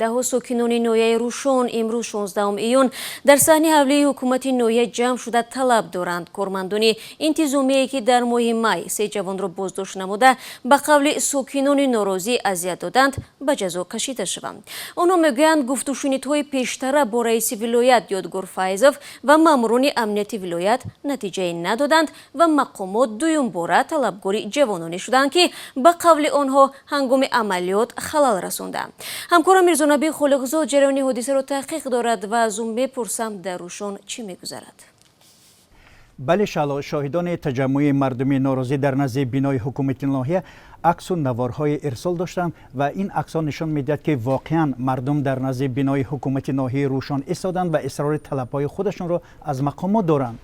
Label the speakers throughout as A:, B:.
A: Даҳҳо сокинони ноҳияи Рӯшон имрӯз, 16 июн, дар саҳни ҳавлии ҳукумати ноҳия ҷамъ шуда, талаб доранд, кормандони интизомие, ки дар моҳи май се ҷавонро боздошт намуда, ба қавли сокинони норозӣ, азият доданд, ба ҷазо кашида шаванд. Онҳо мегӯянд, гуфтушунидҳои пештара бо раиси вилоят Ёдгор Файзов ва маъмурони амнияти вилоят натиҷае надоданд ва мақомот дуюмбора талабгори ҷавононе шуданд, ки ба қавли онҳо ҳангоми амалиёт халал расонданд. Ҳамкорам Мирзонаби Холиқзод ҷараёни ҳодисаро таҳқиқ дорад ва аз ӯ мепурсам, дар Рӯшон чӣ мегузарад.
B: Бале, Шаъло, шоҳидони таҷаммуи мардуми норозӣ дар назди бинои ҳукумати ноҳия аксу наворҳои ирсол доштанд ва ин аксҳо нишон медиҳад, ки воқеан мардум дар назди бинои ҳукумати ноҳияи Рӯшон истоданд ва исрори талабҳои худашонро аз мақомот доранд.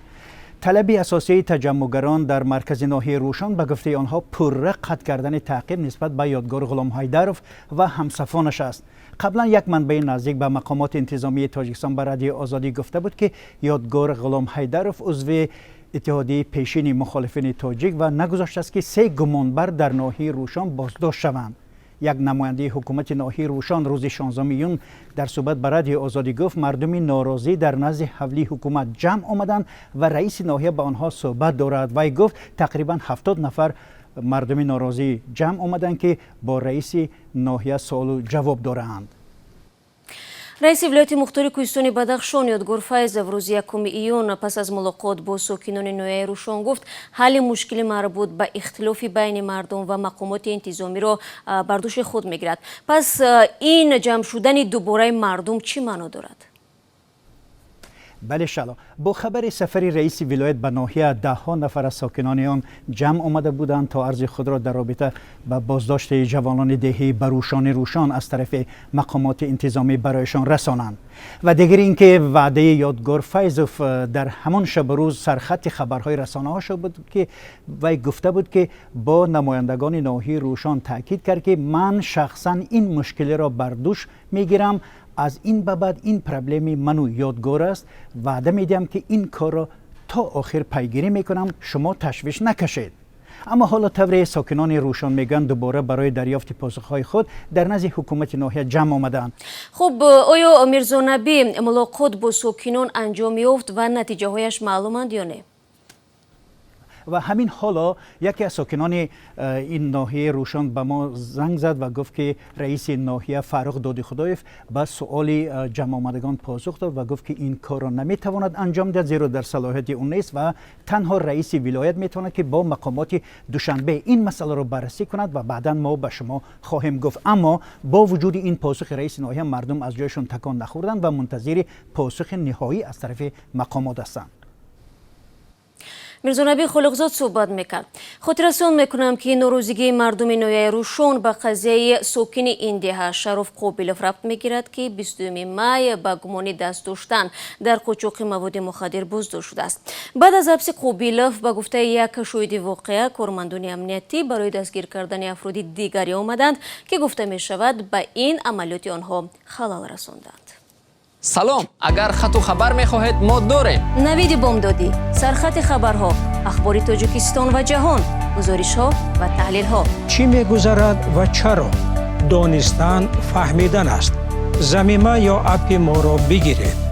B: Талаби асосии таҷаммугарон дар маркази ноҳияи Рӯшон, ба гуфтаи онҳо, пурра қатъ кардани таъқиб нисбат ба Ёдгор Ғуломҳайдаров ва ҳамсафонаш аст. Қаблан як манбаи наздик ба мақомоти интизомии Тоҷикистон ба Радиои Озодӣ гуфта буд, ки Ёдгор Ғуломҳайдаров узви иттиҳодияи пешини мухолифини тоҷик ва нагузоштааст, ки се гумонбар дар ноҳияи Рӯшон боздошт шаванд. Як намояндаи ҳукумати ноҳияи Рӯшон рӯзи 16 июн дар суҳбат ба Радиои Озодӣ гуфт, мардуми норозӣ дар назди ҳавлии ҳукумат ҷамъ омаданд ва раиси ноҳия ба онҳо суҳбат дорад. Вай гуфт, тақрибан 70 нафар мардуми норозӣ ҷамъ омаданд, ки бо раиси ноҳия суолу ҷавоб доранд.
A: Раиси вилояти мухтори кӯҳистони Бадахшон Ёдгор Файзов рӯзи 1 июн пас аз мулоқот бо сокинони ноҳияи Рӯшон гуфт, ҳалли мушкили марбут ба ихтилофи байни мардум ва мақомоти интизомиро бар дӯши худ мегирад. Пас ин ҷамъ шудани дубораи мардум чӣ маъно дорад?
B: Бале, Шаъло, бо хабари сафари раиси вилоят ба ноҳия даҳҳо нафар аз сокинони он ҷамъ омада буданд, то арзи худро дар робита ба боздошти ҷавонони деҳии Барӯшони Рӯшон аз тарафи мақомоти интизомӣ барояшон расонанд. Ва дигар ин ки ваъдаи Ёдгор Файзов дар ҳамон шабу рӯз сархати хабарҳои расонаҳо шуд буд, ки вай гуфта буд, ки бо намояндагони ноҳияи Рӯшон таъкид кард, ки ман шахсан ин мушкилиро бар дӯш мегирам, аз ин ба баъд ин проблеми ману Ёдгор аст, ваъда медиҳам, ки ин корро то охир пайгирӣ мекунам, шумо ташвиш накашед. Аммо ҳоло, тавре сокинони Рӯшон мегӯянд, дубора барои дарёфти посухҳои худ дар назди ҳукумати ноҳия ҷамъ омадаанд.
A: Хуб, оё, Мирзонабӣ, мулоқот бо сокинон анҷом ёфт ва натиҷаҳояш маълуманд ё не?
B: Ва ҳамин ҳоло яке аз сокинони ин ноҳияи Рӯшон ба мо занг зад ва гуфт, ки раиси ноҳия Фаррух Додихудоев ба суоли ҷамъомадагон посух дод ва гуфт, ки ин корро наметавонад анҷом диҳад, зеро дар салоҳияти ӯ нест ва танҳо раиси вилоят метавонад, ки бо мақомоти Душанбе ин масъаларо баррасӣ кунад ва баъдан мо ба шумо хоҳем гуфт. Аммо бо вуҷуди ин посухи раиси ноҳия мардум аз ҷойшон такон нахӯрданд ва мунтазири посухи ниҳоӣ аз тарафи мақомот ҳастанд.
A: Мирзонаби Холиқзод суҳбат мекард. Хотиррасон мекунам, ки норозигии мардуми ноҳияи Рӯшон ба қазияи сокини ин деҳа Шароф Қобилов рабт мегирад, ки 22 май ба гумони даст доштан дар қочоқи маводи мухаддир боздошт шудааст. Баъд аз ҳабси Қобилов, ба гуфтаи як шоҳиди воқеа, кормандони амниятӣ барои дастгир кардани афроди дигаре омаданд, ки гуфта мешавад, ба ин амалиёти онҳо халал расонданд.
C: Салом, агар хату хабар мехоҳед, мо дорем.
A: Навиди бомдодӣ, сархати хабарҳо, ахбори Тоҷикистон ва ҷаҳон, гузоришҳо ва таҳлилҳо.
D: Чӣ мегузарад ва чаро? Донистан фаҳмидан аст. Замима ё аппи моро бигиред.